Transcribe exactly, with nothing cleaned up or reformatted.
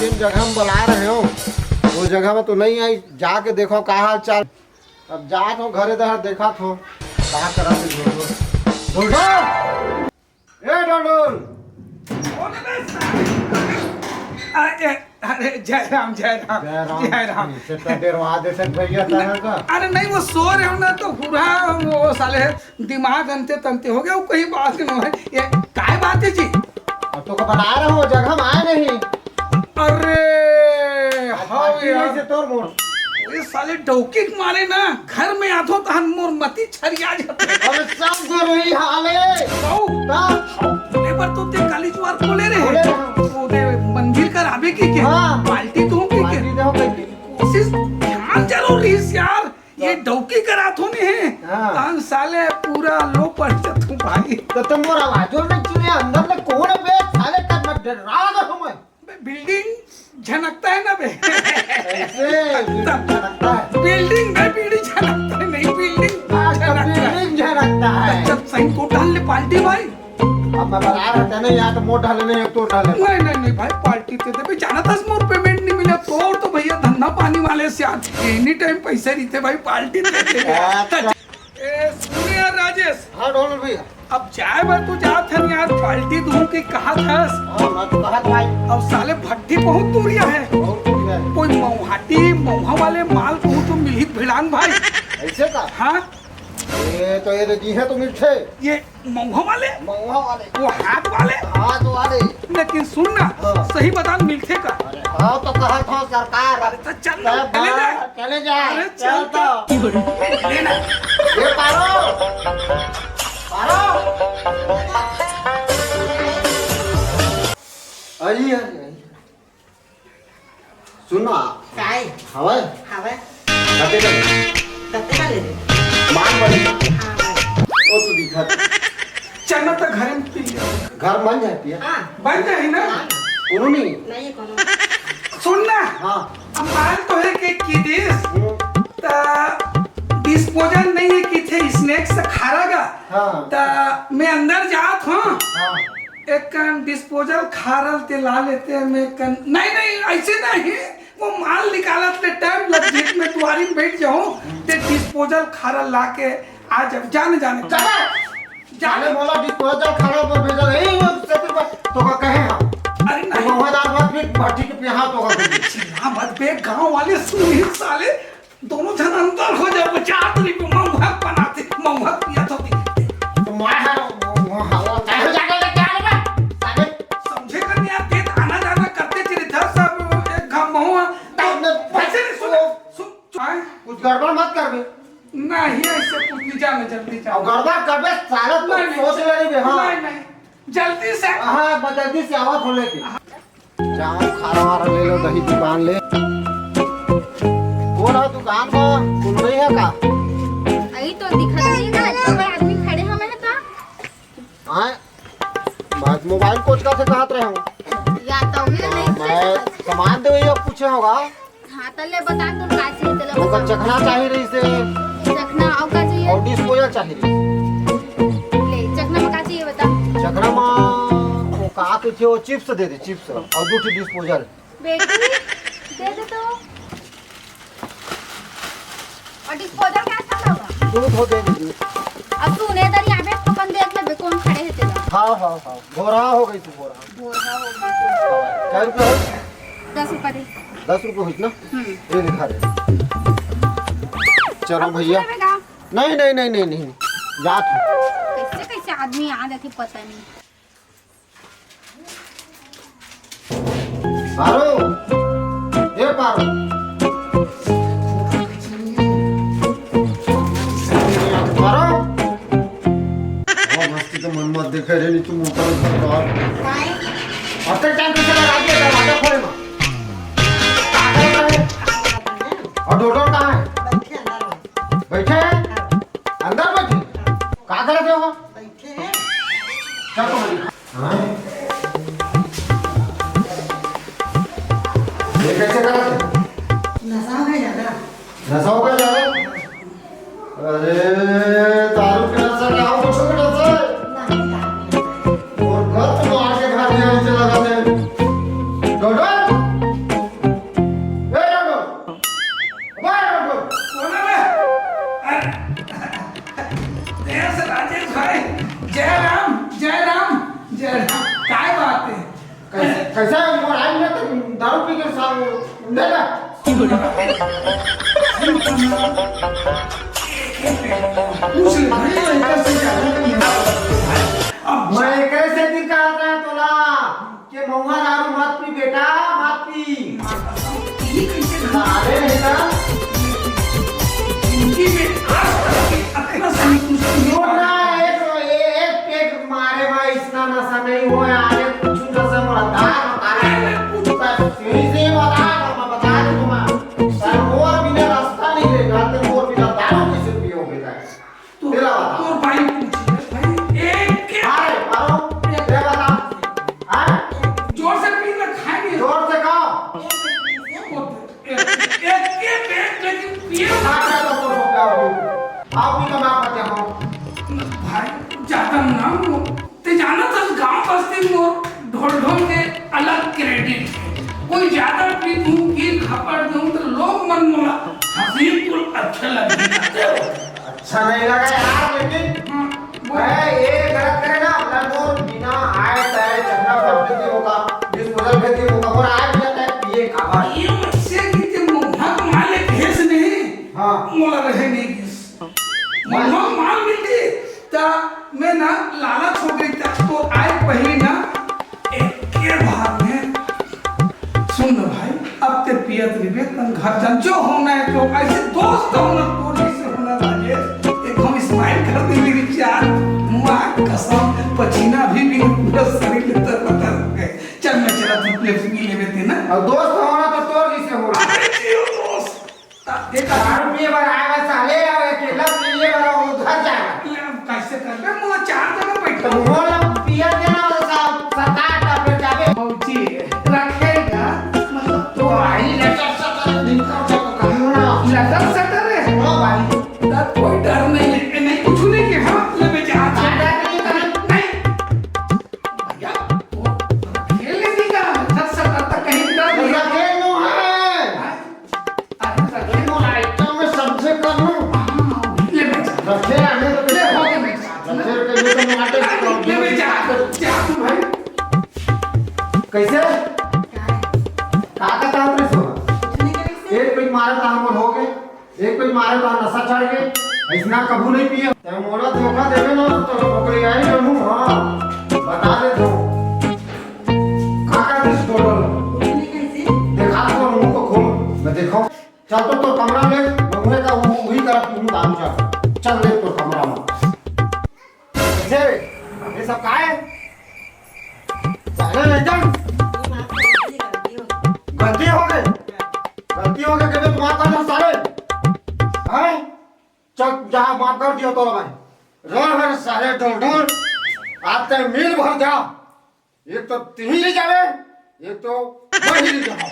जगह में बला रहे हो, वो जगह में तो नहीं आई, जाके देखो का हाल चाल। अब जात हो घरे, दहर देखत हो का करत हे ढोलढोल। ढोलढोल, ए ढोलढोल। अरे, अरे, जय राम, जय राम, जय राम। जय राम। से तो डेरवा दे से भैया, तहर का। अरे नहीं, वो सो रहे हो ना, तो पूरा वो साले दिमाग अंते तंते हो गया, वो कोई बात नहीं है। ये काय बात है जी? अब तो का बना रहे हो, जगह में आए नहीं। अरे, हाँ पार्टी यार। नहीं से तोर मोर। ये साले डौकी के मारे ना, घर में आथो तहन मोर मती छरिया जाथे। अरे, सब जरूरी हाल है। हौ। का? हौ, बोले बर तो ते काली जुआर बोले रहे। बोले रहे। वो दे मंदिर कर आबे की के? हाँ। पार्टी तो की के? पार्टी दे हो कहीं की? कोशिश ध्यान जरूर रहिस यार। ये डौकी करात होने हैं। हाँ। तहन साले पूरा लो पड़ जथू भाई। तो तुम मोर आवाजो नहीं सुने, अंदर में कौन है बे? साले का मैं डरा गया हूँ मैं। बे, बिल्डिंग झनकता है ना बे। ऐसे बिल्डिंग झनकता है। बिल्डिंग बे, बिल्डिंग झनकता है, नहीं बिल्डिंग आज तो झनकता है। बिल्डिंग झनकता है। अच्छा, सही को डाल ले पार्टी भाई। अब मैं बता रहा था ना, यहाँ तो मोटा लेने, एक तो उठा लेना। नहीं, नहीं, नहीं भाई, पार्टी दे दे भाई, जाना था मोर पेमेंट नहीं मिला, तोर तो भैया धंधा पानी वाले से आज एनी टाइम पैसे रहिथे भाई, पार्टी दे दे। अच्छा। ए, सुन यार राजेश। हाँ, ढोलढोल भैया। अब जाए बर तो जात हन यार, पार्टी दूँ कि कहा थस? हाँ, मैं तो कहा था भाई। अब साले भट्टी बहुत दूरिया है। बहुत दूरिया है। कोई मऊहाटी, मऊहा वाले माल कहूँ तो मिली भिड़ान भाई। ऐसे का? हाँ। ये तो, ये तो जी है तो मिलते। ये मऊहा वाले? मऊहा वाले। वो हाथ वाले? हाथ वाले। लेकिन सुन ना, हाँ। सही बता, मिलथे का? अरे हाँ, तो कहा था सरकार। अरे तो चल ना, अरे चले जा। चले जा। अरे चल चल तो। तो। ले ना। ये पारो। पारो। आई, आई, आई। सुन ना। काय? हवय? हवय। कते का ले? कते का ले दे? मान बड़ी। हाँ, भाई। ओ तो दिखत। चल ना तो घर में पी ले। घर बन जाए पिया। हाँ। बन जाए ना? हाँ। कोनो नहीं। नहीं कोनो। सुन ना। हाँ। अब मान तो है कि की दिस। हम्म। त डिस्पोजल नहीं है कि थे स्नैक्स खारा का। हाँ। त मैं अंदर जात हूँ। हाँ। एक कन डिस्पोजल खारल ते ला लेते हैं, मैं कन, नहीं, नहीं, ऐसे नहीं, वो माल निकालत ले टाइम लग, जेब में दुआरी में बैठ जाऊं, ते डिस्पोजल खारल ला के आ जाओ, जाने, जाने। चला। जाने बोला डिस्पोजल खारल पर भेजा नहीं, वो सफर पर तो का कहे हम। अरे नहीं। तो वहाँ दाल भात भी भट्टी के पिहा तो का कहे। चिल्ला मत बे, गांव वाले सुन ही साले। दोनों झन अंदर हो जाओ, बचा तो नहीं, महुआ बनाते, महुआ पिया तो नहीं। तो मैं है, वो, वो, वो, वो, चाहे जाके लेके आ ले बे, साले। समझे कर नहीं आते, आना जाना करते चले था सब, एक घाम महुआ। तो टाइम में पैसे नहीं सुन, वो सुन, सुन, आए? कुछ गड़बड़ मत कर बे। नहीं, ऐसे कुछ नहीं, जाना जल्दी जाओ। और गड़बड़ कर बे, साला तो नहीं, नहीं, सोच ले रही बे, हाँ। नहीं, नहीं, जल्दी से। हाँ, बस जल्दी से आवा खोले के। चावल खारा वारा ले लो, दही दुकान ले। कौन है दुकान पर? कुल नहीं है का? अई तो दिखत नहीं ना, इतना बड़ा आदमी खड़े हवे है तो। हाँ, बात मोबाइल कोच का से कहत रहे हूँ। या तो भी हाँ, नहीं मैं सामान दे, ये पूछे होगा। हाँ, तो ले बता, तू का चाहिए, तो ले ओकर बता। चखना चाहिए रही से। चखना, और का चाहिए? और डिस्पोजल चाहिए रही। ले, चखना में का चाहिए, बता। चखना में वो का के थे, वो चिप्स दे दे, चिप्स। और दू ठो डिस्पोजल। बेटी, दे दे तो। और डिस्पोजल का था होगा? दू ठो दे दीजिए। अब तू उन्हें इधर यहाँ पे अपन देख ले, कौन खड़े हैं तेरा। हाँ, हाँ, हाँ। भोरा हो गई तू, भोरा। भोरा हो गई तू। कै रुपया हो? दस रुपया दे। दस रुपया होइस ना? हम्म। ये लिखा दे। चलो भैया। नहीं, नहीं, नहीं, नहीं, नहीं। जात हूँ। कैसे, कैसे आदमी आ जाते, पता नहीं। पारो, ए पारो। पारो। ओ, मस्ती तो मन मत देखे रे, नीचे मोटर घर बाहर। काय? अतक टाइम कैसे लगा दिया दरवाजा खोले मा? का करत हे? और डोडो कहाँ है? बैठे हैं? अंदर बैठे? का करत हे वो? क्या तो हाँ? ये कैसे करत हे? नशा हो गया ज्यादा। नशा हो गया ज्यादा? अरे, दारू के नशा क्या हो, कुछ के नशा है? नहीं, दारू के नशा। और गत मार के घर में आने चला जाते हैं। डोडो, अरे, जय राम, जय राम, जय राम। काय बात है? कैसे, कैसा है? मोर आइल ना तो दारू पी के साहब उंडेगा। पूछ ले भाई, तो इधर से क्या? अब मैं एकरे से दिन कहा था तोला। के महुआ दारू मत पी बेटा, मत पी। ये कैसे साले बेटा। जिंदगी में आज तक के इतना संतुष्टि यो ना, एक, एक, एक मारे में इतना नशा नहीं हुआ है। आगे कुछ नशा मोला दार बता रहे हैं। बस यही से बता, मैं बता दूं तुम्हें। सर, और बिना रास्ता नहीं रहेगा, तो और बिना दारू कैसे पियोगे? तो तेरा बता। तोर भाई पूछ ले, भाई, एक के अरे, मारो, तेरा बता। हाँ? जोर से पी ना, खाएंगे। जोर से कहो। एक, एक, एक के पेट लेकिन पिए ना। अच्छा, तो बोलो, क्या हो? आप भी तो माफ कर दे, हाँ। भाई, ज्यादा ना हो। ते जानत हस, गांव बस्ती में ढोल ढोल के अलग क्रेडिट हे। कोई ज्यादा पी दूं, गिर खपड़ दूं, तो लोग मन मोला हंसी कुल अच्छा लगे। अच्छा नहीं लगा यार, लेकिन हाँ, बोल। मैं ये गलत करे ना, मैं वो बिना आए तय झगड़ा करते थे होगा, डिस्पोजल भेज दिए होगा, और आज भी आता है, पिए खावा। ये मुझसे कि ते मोहक माले भेज नहीं, हाँ। मोला रहे नहीं किस। मोहक माल मिलती, ता मैं ना लालच हो गई, ता तो आए पहली ना, एक के बार में सुन ना भाई, अब ते पियत रहिबे, तन घर जान, जो होना है, जो ऐसे दोस्त होना, तोर जैसे होना, राजेश, एक हम स्माइल कर दे मेरी जान, माँ कसम, पसीना भी, भी पूरा शरीर में तर बतर हो गए। चल, मैं चला, तू प्लेट से पी लेवे ते ना। और दोस्त होना तो तोर जैसे होना। अरे जियो दोस्त। देखा, दारू पिए बर आए बर साले, अब अकेला पिए बर वो घर जाए बर। ले, अब कैसे करबे? मोला चार जगह बैठा। तो मोला पिया देना वाला साहब, सरकार का पे जाबे। मौजी रखेगा, मतलब तो भाई, लटर सटर निकल जाओ, कहाँ? लटर सटर है? हाँ भाई। तब कोई डर नहीं है, नहीं, कुछ नहीं के, हाँ, ले मैं जा, जा। डर नहीं, डर नहीं। भैया, वो खेल नहीं का, लटर सटर तक कहीं डर नहीं। लटर खेल नो है। हाँ? अरे, रखे। वो आइटम में सबसे कर लूं। हाँ, ले मैं जा। रखे आने तो ले, हो गया, मैं जा। रखे के लिए तो मैं आटे अरे, ले मैं जा। जा तू भाई। कैसे? का का ताप रे सो? एक पीट मारा था हमन हो गए। एक पीट मारे था नशा चढ़ गए। ऐसना कभू नहीं पिए। ते मोला धोखा देवे ना तो ओकरे आई रहूं, हाँ। बता दे तू। का का दिस टोटल? देखा तो मुंह को खोल, मैं देखो। चल तो तोर कमरा में, महुए का वो, वही करा तू दारू जा। चल देख तोर कमरा में। कैसे रे? ये सब का है? साले एकदम गलती हो गई। गलती हो गई, कभी तुम्हारा काम साले। हैं? चल, जा, माफ कर दियो तोला भाई। रह, रह, साले ढोल ढोल। आज ते मिल भर जा। एक तो तिही ले जावे, एक तो वही ले जावे।